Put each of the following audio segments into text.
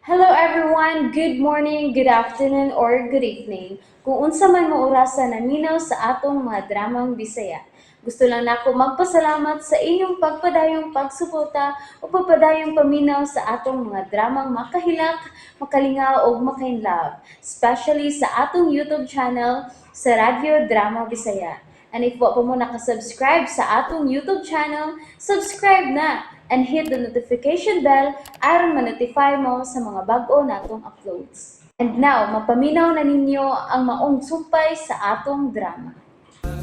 Hello everyone! Good morning, good afternoon, or good evening. Kung unsa man mo orasa naminaw sa atong mga dramang Bisaya. Gusto lang nako magpasalamat sa inyong pagpadayong pagsuporta o pagpadayong paminaw sa atong mga dramang makahilak, makalingaw ug makainlove, especially sa atong YouTube channel sa Radyo Drama Bisaya. And if wa pa mo nakasubscribe sa atong YouTube channel, subscribe na and hit the notification bell aron ma-notify mo sa mga bag-o natong uploads. And now, mapaminaw na ninyo ang maong sumpay sa atong drama.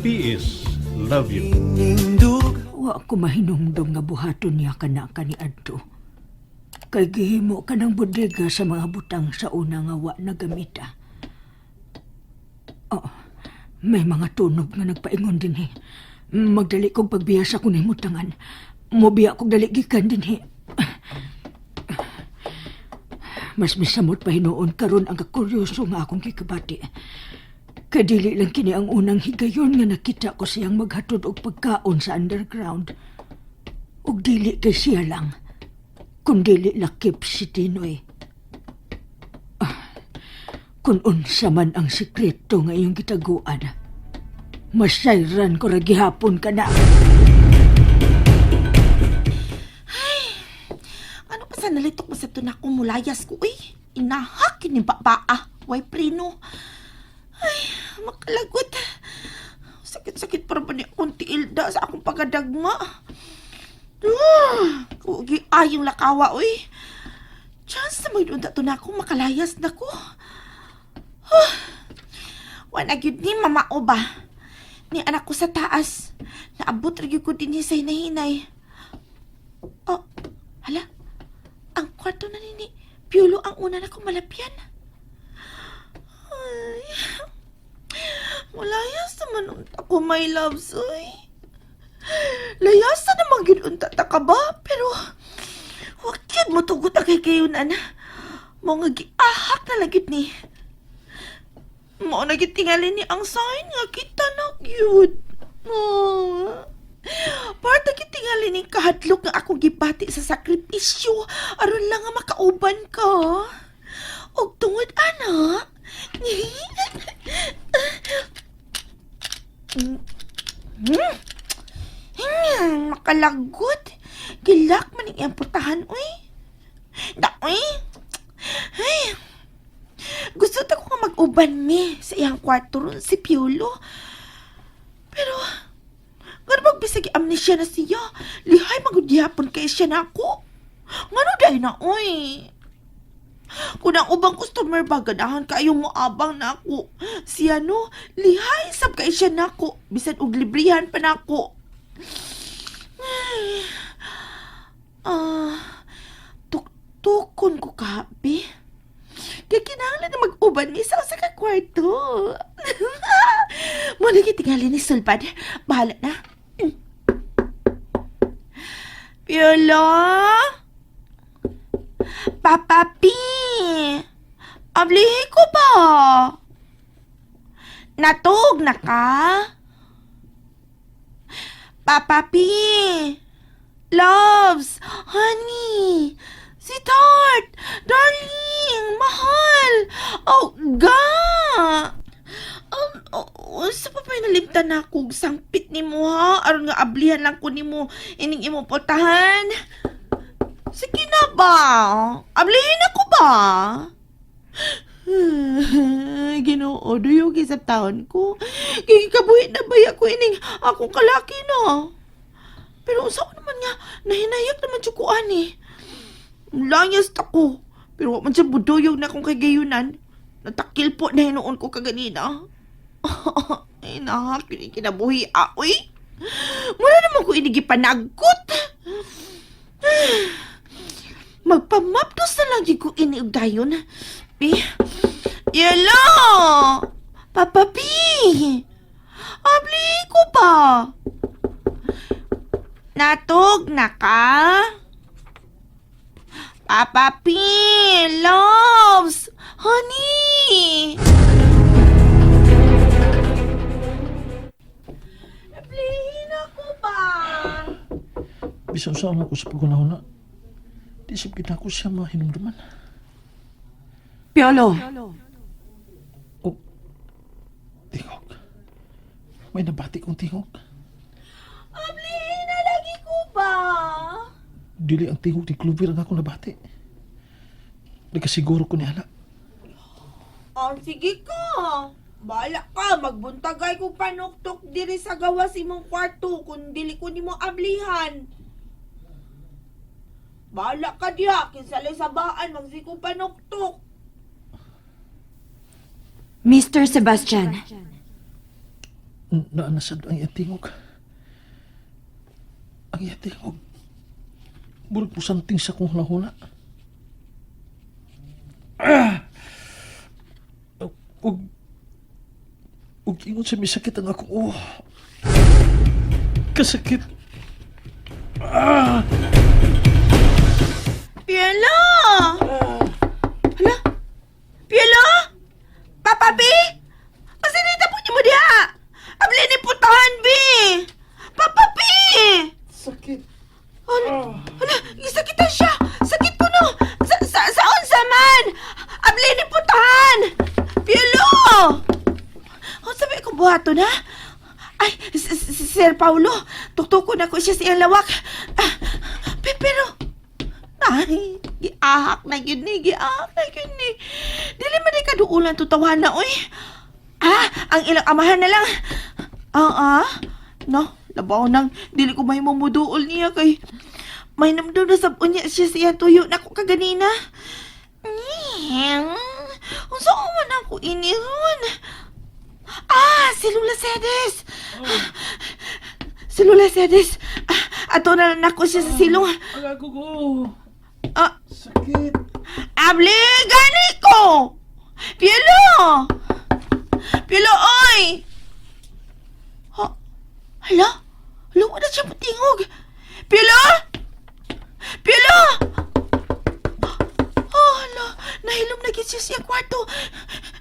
PS Love you. Wa ko mahinumdom nga buhaton niya kana kaniadto. Kay gihimo ka ng bodega sa mga butang sa una nga wa nagamita. Oh, may mga tunog nga nagpaingon dinhi. Magdali kog pagbiya sa akong nahimutangan. Mobiya kog dali gikan dinhi. Mas misamot pa hinuon karon ang kakuryoso nga akong gikabati. Kay dili lang kini ang unang higayon nga nakita ko siyang maghatod og pagkaon sa underground. Ug dili kay siya lang, kundili lakip si Tinoy. Ah, kung unsa man ang sikreto nga iyong gitaguan, masayran ko ra gihapon ka na. Ano pa sa nalitok mo sa tunako mulayas ko, uy? Inahak ni baba, way preno. Ay, makalagot. Sakit-sakit para ba ni akong tiilda sa akong pagadagma. Ah, kugi ayong lakawa, uy. Chance na magdunta to na ako, makalayas na ko. Huh. Wala gyud ni mama o ba? Ni anak ko sa taas. Naabot ra gyud ko dinhi sa hinahinay. Oh, hala. Ang kwarto na nini Piolo ang una na kong malapyan. Ay, malayas naman unta ko, my loves, uy. Layas na naman gyud unta ta ka ba? Pero, wag gyud mo tugot ang kayunan. Mao nga giahak na lang gyud ni. Mao na gyud tingali ni ang sign nga kita na gyud. Oh. Parta gyud tingali ni kahadlok nga akong gibati sa sakripisyo aron lang nga makauban ka. Og tungod ana, makalagot. Gilak man ang iyang putahan, uy. Da, uy. Ay. Gusto ta ko nga mag-uban mi sa iyang kwarto ron si Piolo. Pero, ngano magbisag amnesia na siya. Lihay magudyapon kay siya na ako. Ngano dahil na, uy. Kung ang ubang customer ba, ganahan kayo mo abang na ako. Siya no, lihay sab kay siya nako. Bisan og librihan pa nako. Ay. Ah, tuktukon ko kabi. Kaya kinahanglan na mag-uban mi sa usa ka kwarto. Mo lagi tingali ni Sulpad. Bahala na. Piolo? Papa P! Ablihi ko ba? Natug na ka? Papa P! Loves! Honey! Sweetheart! Darling! Mahal! Oh, ga! Oh, sa pa pa'y nalimtan na ako sangpit ni mo ha? Aron nga ablihan lang ko ni mo ining imong pultahan. Sige na ba? Ablihin ako ba? Ginoo, duyog sa taon ko. Kay kabuhi na ba ako ining akong kalaki no? Pero unsa ko naman nga, nahinayak naman jud ko ani. Layas ta ko. Pero wa man siya buduyog na akong kagayunan. Natakil po na hinuon ko kaganina. Ay, nahak, yun yung kinabuhi, ah, uy. Mura naman ko inigi panagkot. Magpamapdos na lang ko ini og dayon. Pi, Yelo! Papa P! Abli ko pa! Natog na ka? Papa P! Loves! Honey! Ablihin ako ba? Bisan saan ako sa pagkunahuna. Di sab kita ko siya mahinumduman. Piolo! Oh, tingog. May nabati kong tingog. Ablihin na lagi ko ba? Dili ang tingog ni Clover ang akong nabati. Nagkasiguro ko ni anak. Oh, sige ka. Bala ka, magbuntagay kong panuktok diri sa gawas imong kwarto kung dili ko nimo ablihan. Bala ka diha, kinsalay sa baan, magsiko panuktok. Mr. Sebastian, Naanasad ang iyang tingog. Ang iyang tingog. Murag pusanting sa kong hulahula. Ah! Ug ug ingon sa misakit ang akong ulo. Kasakit. Ah! Pielo! Hala? Pielo? Papa B? Pasinita po niyo mo diha! Abli ni putahan, B! Papa B! Sakit. Hala, hala, gisakitan siya! Sakit ko no! Sa unsa man! Abli ni putahan! Pielo! Oh, sabi ko buhato na? Ay, Sir Paulo, tuktukon ako siya sa iyang lawak. Ah, pero, ay, giahak na yun ni, giahak na yun ni. Dili man di kaduulan tutawa na, oy. Ah, ang ilang amahan na lang. Ah, ah. No, labaw nang dili ko mahimong muduol niya kay may namdam na sab unya siya sa iyang tuyo na ako kaganina. Nyeng. Unsa ko man ako ini ron? Ah, si Lula Sedes. Si Lula Sedes. Ah, ato na lang nako siya sa silong. Ang ako ko. Ah, Sakit. abli gani ko. Pielo. Pielo, oy. Ha? Hala? Hala, wala siya patingog. Pielo? Pielo? Oh, hala. Nahilom na gid siya sa iyang kwarto.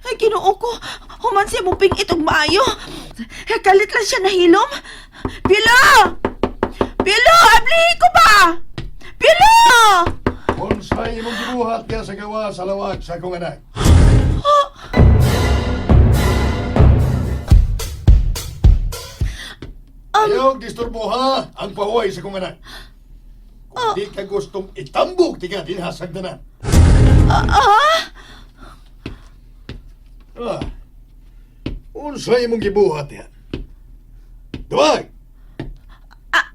Ay, Ginoo ko. Human siya muping itong maayo. Kalit lang siya nahilom. Pielo! Pielo, abli ko ba? Pielo! Unsay imong gibuhat diya sa gawa sa lawag sa akong anak? Ayaw disturbo ha ang pahuway sa akong anak. Kung di ka gustong itambok, di ka dinha sa hagdanan. Ah? Ah. Unsay imong gibuhat diha? Duwag!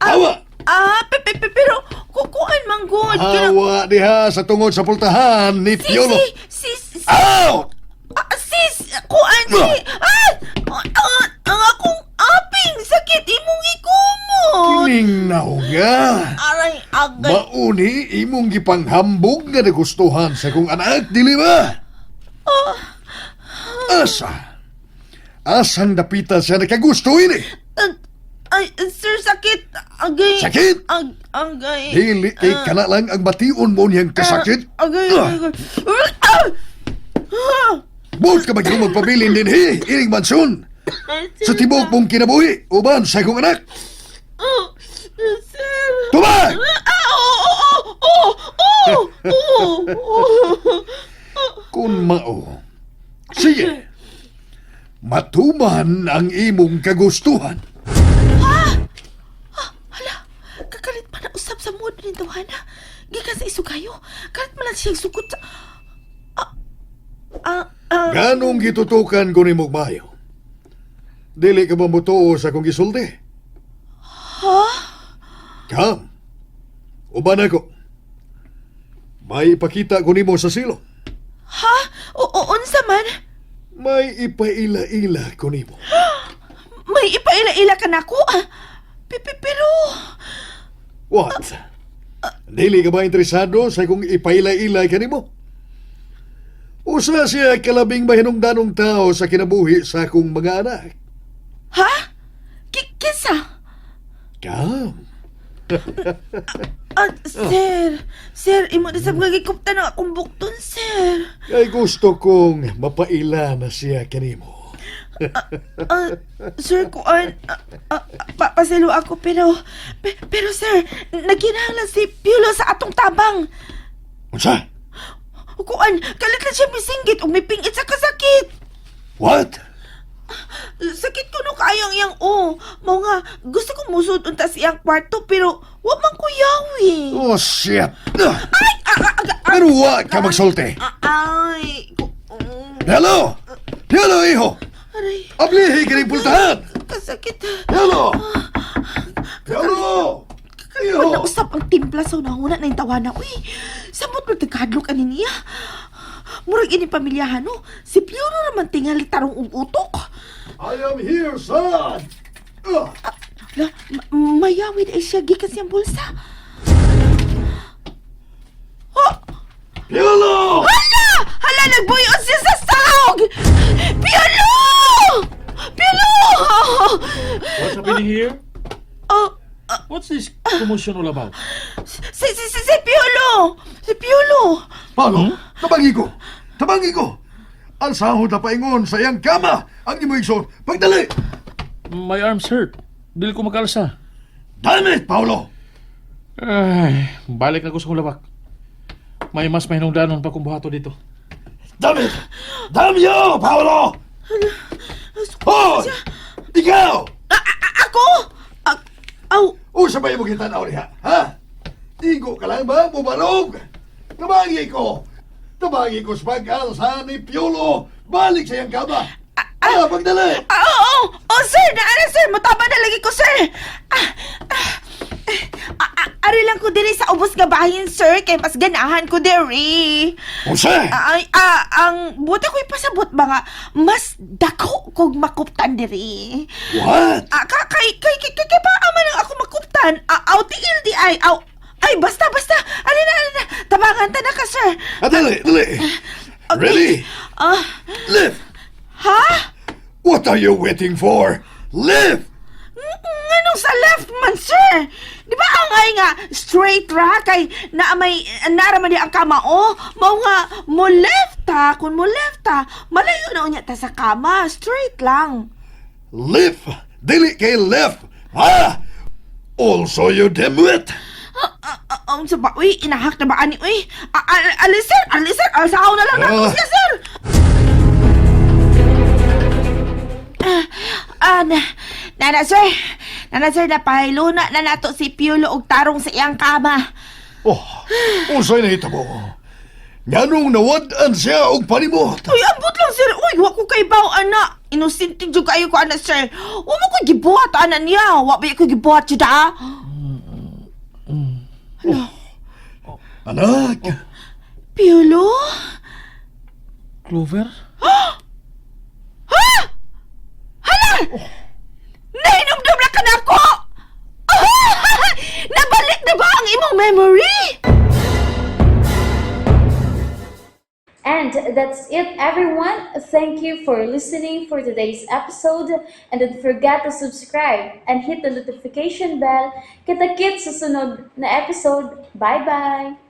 Hawa! Ah, pero kukuan man gud. Hawa diha sa tungod sa pultahan ni Si, Piolo. si, si, si, Out! ah, sis, kuan si, ah, ang akong aping sakit imong ikumot. Kining nauga! Aray, agay. Mauni imong gipanghambog nga nagustuhan sa kong anak, dili ba? Asa? Asang dapita siya nakagusto ini? Ay, sir, sakit. Agay. Sakit? Agay. Dili kay kana lang ang bation mo niyang kasakit. Agay, agay. Ah! Ah! Buot ka ba gyud magpabilin dinhi, ining mansion? Sa tibok mong kinabuhi, uban sa akong anak. Oh, sir. Tubag! Ah, oo, oo, oo, oo, oo, oo. Kung mao, sige, matuman ang imong kagustuhan. Hala, kakalit pa na usab sa mood ni Tawana. Gikan sa isugayo. Kalit man lang siya sukot sa... Ah, ah, ah. Ganong gitutukan ko ni Mugmayo? Dili ka ba motuo sa akong gisulti? Ha? Come. Uban ako. May ipakita ko nimo sa silong. Ha? O, o, unsa man? May ipaila-ila ko nimo. May ipaila-ila ka na ako? Ah, pero... What? Dili ka ba interesado sa akong ipaila-ila kanimo? Usa siya kalabing mahinungdanong tao sa kinabuhi sa akong mga anak. Ha? Kinsa? Come. Ah, sir. Sir, imo na sa mga gikupta ng akong bukton, sir. Kay gusto kong mapaila na siya kanimo. Ah, sir, kuan, ah, ah, papaselo ako pero, pero sir, nagkinahanglan si Piolo sa atong tabang. Unsa? Kuan, kalit lang siya misinggit ug mipingit sa kasakit. What? Sakit ko no kaayo ang iyang o. Mao nga, gusto ko musud unta sa iyang kwarto pero wa man ko yawi. Oh, shit! Ay! Ah, ah, ah, ah, Pero wa ka magsulti. ah, ay! Hello! Hello, iho! Aray, Ablihi ka rin pultahan! kasakit. Hello! Hello! Pag Iho! nausap ang timpla sa unahuna na yung tawana, uy, samot mo tagkadlok ani niya. Murag ini pamilyahan, no? Si Piolo naman tingali tarong ug utok. I am here, son! Ah, La, mayawid ay siya gikan siyang bulsa. Oh! Piolo! Hala! Hala, nagbuyon siya sa sahog! Piolo! Piolo! What's happening here? Oh, What's this commotion all about? si Piolo! Si Piolo! Paolo, tabangi ko! Tabangi ko! Ang sahod na paingon sa iyang kama ang imo igsoon. Pagdali! My arms hurt. Dili ko makalsa. Damn it, Paolo! Ay, balik na ko sa kong labak. May mas mahinungdanon pa kong buhato dito. Damn it! Damn you, Paolo! Hoy! Ikaw! Ako? Aw, Usa ba imong gitanaw diha, ha? Igo ka lang ba, mubarog? Tabangi ko! Tabangi ko sa pag-alsa ni Piolo! Balik sa iyang kama! Ah, pagdali! Ah, oo, oo. Oh, sir, naana, sir. Mutaba na lagi ko, sir. Ah, ah, ah, ah, ari lang ko diri sa ubos nga bahin, sir. Kay mas ganahan ko diri. Usa! Ay, ang buti ko ipasabot ba nga, mas dako kog makuptan diri. What? Ah, ka, kay, kay, kay, kay, kay pa man ang ako makuptan. Ah, aw, tiil di ay, aw. Ay, basta, basta. Ali na, ali na. Tabangan ta na ka, sir. Ah, dali, dali! Okay. Ready? Ah, Lift! ha? What are you waiting for? Lift! Nganong sa left man, sir? Di ba ang ay nga straight ra kay na may nara man di ang kama o? Mao nga mo left ta, kun mo left ta, malayo na unya ta sa kama, straight lang. Lift! Dili kay left! Ha? Also, you dimwit! Sa ba, uy, inahak na ba ani, uy? Ah, ah, ali, sir, ali, sir, alsaw na lang ako Ah. siya, sir. Ah, ah, na, nana, sir. Nana, sir, napahiluna na nato si Piolo og tarong sa iyang kama. Oh, usay na hitabo. Nganong nawad-an siya og panimot. Uy, ambot lang, sir. Uy, wa ko kay baw, ana. Inosente jud kayo ko, ana, sir. Wa mo ko gibuhat, ana niya. Wa ba ko gibuhat, jud, ah? Anak, Piolo? Clover? Hala! Nahinumdum na ka na ako! Nabalik na ba ang imong memory? And that's it, everyone. Thank you for listening for today's episode. And don't forget to subscribe and hit the notification bell. Kita-kits sa sunod na episode. Bye-bye!